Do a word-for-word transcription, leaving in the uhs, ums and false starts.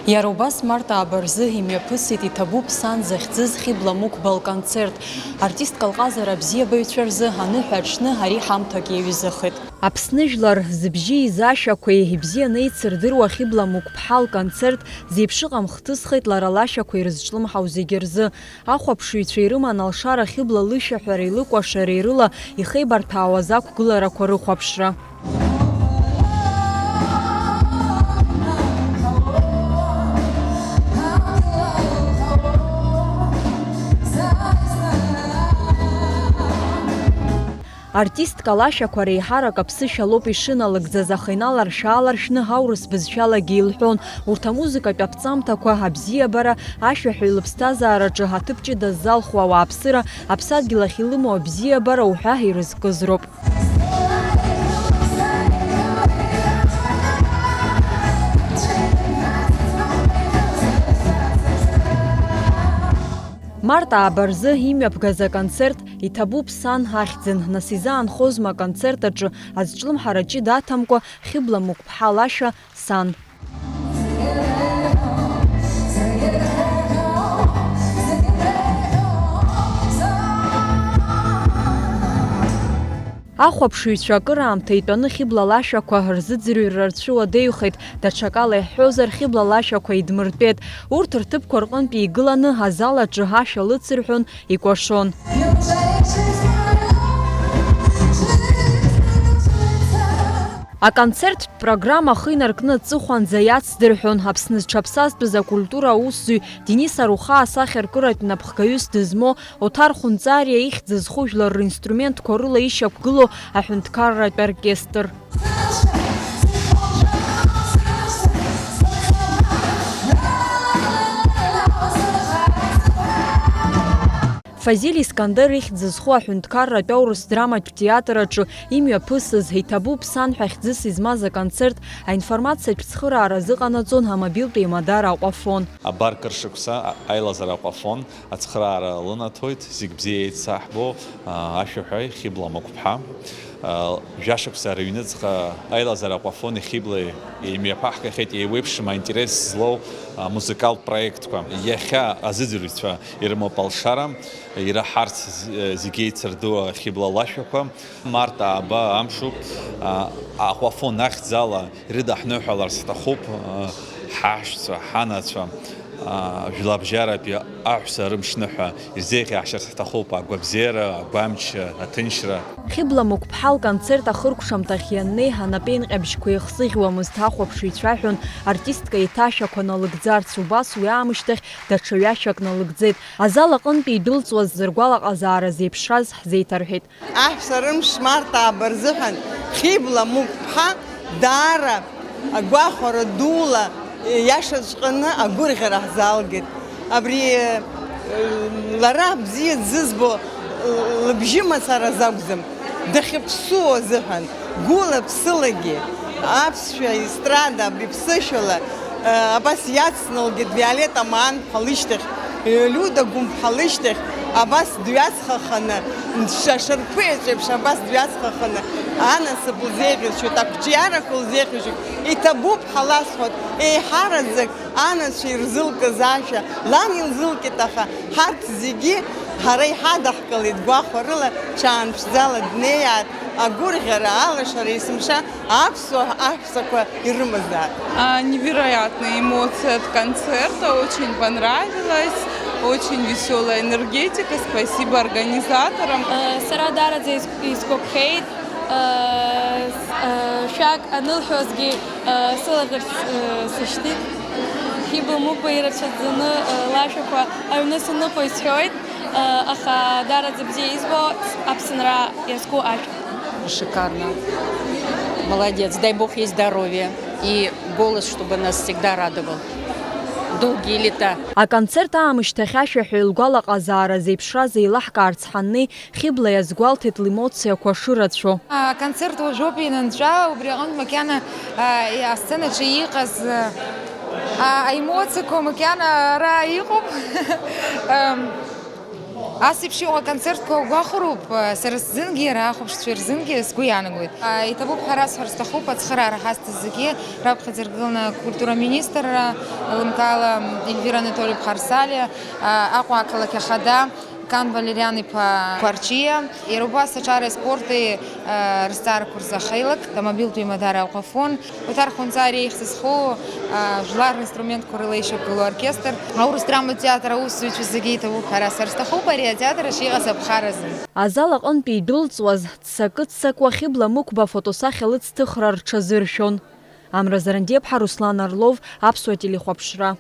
Иара убас март ааба рзы имҩаԥысит Иҭабуп сан захьӡыз Хьыбла Мықәба лконцерт. Артистка лҟазара абзиабаҩцәа рзы аныҳәа аҽны ари ҳамҭак иаҩызахеит. Аԥсны жәлар зыбжьы изашьақәеи ибзианы еицырдыруа Хьыбла Мықәԥҳа лконцерт зеиԥшыҟам хҭысхеит лара лашьақәа ирызҿлымҳау зегьы рзы. Ахәаԥшыҩцәа ирыман алшара Хьыбла лышьаҳәареи лыкәашареи рыла ихеибарҭәаауаз ақәгыларақәа рыхәаԥшра. Артистка лашьақәа реиҳарак аԥсышәа лоуп ишыналыгӡаз, аха иналаршә-ааларшәны аурыс бызшәалагьы илҳәон. Урҭ амузыкатә аԥҵамҭақәа, абзиабара, ашәаҳәаҩ лыԥсҭазаараҿы аҭыԥ ҷыда ззалху ауааԥсыра, аԥсадгьыл ахь илымоу абзиабара уҳәа ирызкыз роуп. Март ааба рзы имҩаԥгаз аконцерт Иҭабуп сан ахьӡын, нас изаанхозма аконцерт аҿы азҿлымҳара ҷыда аҭамкәа Хьыбла Мықәԥҳа лашәа сан. Ахәаԥшыҩцәа акыраамҭа итәаны Хьыбла лашәақәа рзыӡырҩра рцәыуадаҩхеит, даҽакала иаҳҳәозар, Хьыбла лашәақәа идмыртәеит. Урҭ рҭыԥқәа рҟынтә игыланы азал аҿы ашәа лыцырҳәон, икәашон. Аконцерттә программа ахы инаркны аҵыхәанӡа иацдырҳәон Аԥсны зҽаԥсазтәыз акультура аусзуҩ Денис Аруха асахьаркыратә напхгаҩыс дызмоу Оҭар Хәынҵариа ихьӡ зху жәлар ринструментқәа рыла ишьақәгылоу аҳәынҭқарратә оркестр. Фазиль Искандер ихьӡ зху аҳәынҭқарратә аурыс драматә театр аҿы имҩаԥысыз Иҭабуп сан ҳәа хьӡыс измаз аконцерт аинформациатә цхыраара азыҟанаҵон амобилтә еимадара Аҟәафон. Абар кыр шықәса аилазара Аҟәафон ацхыраара лынаҭоит, зегь бзиа еицаҳбо, а, ашәаҳәаҩ Хьыбла Мықәԥҳа. А, жәашықәса рыҩныҵҟа аилазара Аҟәафони Хьыблеи имҩаԥаҳгахьеит еиуеиԥшым аинтерес злоу, а, музыкалтә проектқәа. Иахьа азыӡырҩцәа ирымоуп алшара, ираҳарц з-, зегь еицырдыруа Хьыбла лашәақәа. Март ааба амшуп, а, Аҟәафон ахьӡала ирыдаҳныҳәаларц ҳҭахуп, а, ҳаҳәшьцәа, ҳанацәа, а, жәлабжьаратәи аҳәса рымшныҳәа ирзеиӷьаҳшьарц ҳҭахуп агәабзиара, агәамч, аҭынчра. Хьыбла Мықәԥҳа лконцерт ахыркәшамҭахь ианнеи, анапеинҟьабжьқәа еихсыӷьуамызт, ахәаԥшыҩцәа аҳәон, артистка еиҭа ашәақәа налыгӡарц, убас уи аамышьҭахь даҽа ҩашьак налыгӡеит. Азал аҟынтәи идәылҵуаз зыргәалаҟазаара зеиԥшраз ҳзеиҭарҳәеит. Аҳәса рымш март ааба рзыҳәан Хьыбла Мықәԥҳа даара агәахәара дула, иашаҵәҟьаны агәырӷьара ҳзаалгеит. Абри, э, лара бзиа дзызбо, э, лыбжьы мацара азы акәӡам, дахьыԥсуо азыҳәан, гәыла-ԥсылагьы аԥсшәа естрада абри ԥсышәала, э, абас иацналгеит Виолетта Маанԥҳа лышьҭахь, Лиуда Гәымԥҳа лышьҭахь абас дҩаҵхаханы, шарԥыеҵәеиԥш абас дҩаҵхаханы, анасыԥ лзеиӷьасшьоит, ақәҿиарақәа лзеиӷьасшьоит, иҭабуп ҳәа ласҳәоит, еиҳараӡак анацәа ирзылкыз ашәа, лан илзылкит, аха ҳарҭ зегьы ҳара иҳадаҳкылеит гәахәарыла, ҽаанԥшӡала днеиааит, агәырӷьара, алашара есымша аԥсуа аҳәсақәа ирымазаап. А, невероятные эмоции от концерта, очень понравилось, очень веселая энергетика, спасибо организаторам. Э, сара дараӡа ис-, исгәаԥхеит, э, с-, э, шәак анылҳәозгьы, э, сылаӷырӡ, э, сышьҭит. Хьыбла Мықәба ирацәаӡаны, э, лашәақәа аҩны саныҟоу исҳәоит. Аха дараӡа бзиа избо Аԥсынра иазку ашәа. Шикарно. Молодец. Дай Бог ей здоровья и голос, чтобы нас всегда радовал. Долгие лета. Аконцерт аамышьҭахь ашәаҳәаҩ лгәалаҟазаара зеиԥшраз еилаҳкаарц ҳаннеи, Хьыбла иазгәалҭеит лемоциақәа шырацәоу. Аконцерт уажәоуп ианынҵәа, убри аҟынтә макьана, а, асценаҿы иҟаз, а, аемоциақәа макьана ара иҟоуп. Ам, Ас еиԥш иҟоу аконцертқәа угәахәроуп, сара сзынгьы, иара ахәаԥшцәа рзынгьы сгәы иаанагоит. Иҭабуп ҳәа расҳәар сҭахуп, ацхыраара ҳазҭаз зегьы раԥхьаӡа иргыланы акультура аминистрра лымкаала Ельвира Анатольевна Харсалиа, Аҟәа ақалақь ахада Кан Валериан-иԥа Қәарчиа, иара убас аҿареи аспорти рызҵаарақәа рзы ахеилак, амобилтә еимадара Аҟәафон, Оҭар Хәынҵариа ихьӡ зху жәлар ринструментқәа рыла ишьақәгылоу оркестр, аурыс драматә театр аусзуҩцәа зегьы иҭабуп ҳәа расҳәар сҭахуп ари атеатр ахьыҟаз аԥхаразы. Азал аҟынтәи идәылҵуаз, ццакы-ццакуа Хьыбла Мықәба афотосахьа лыцҭыхра рҽазыршәон. Амра Зарандиаԥҳа, Руслан Орлов, Аԥсуа телехәаԥшра.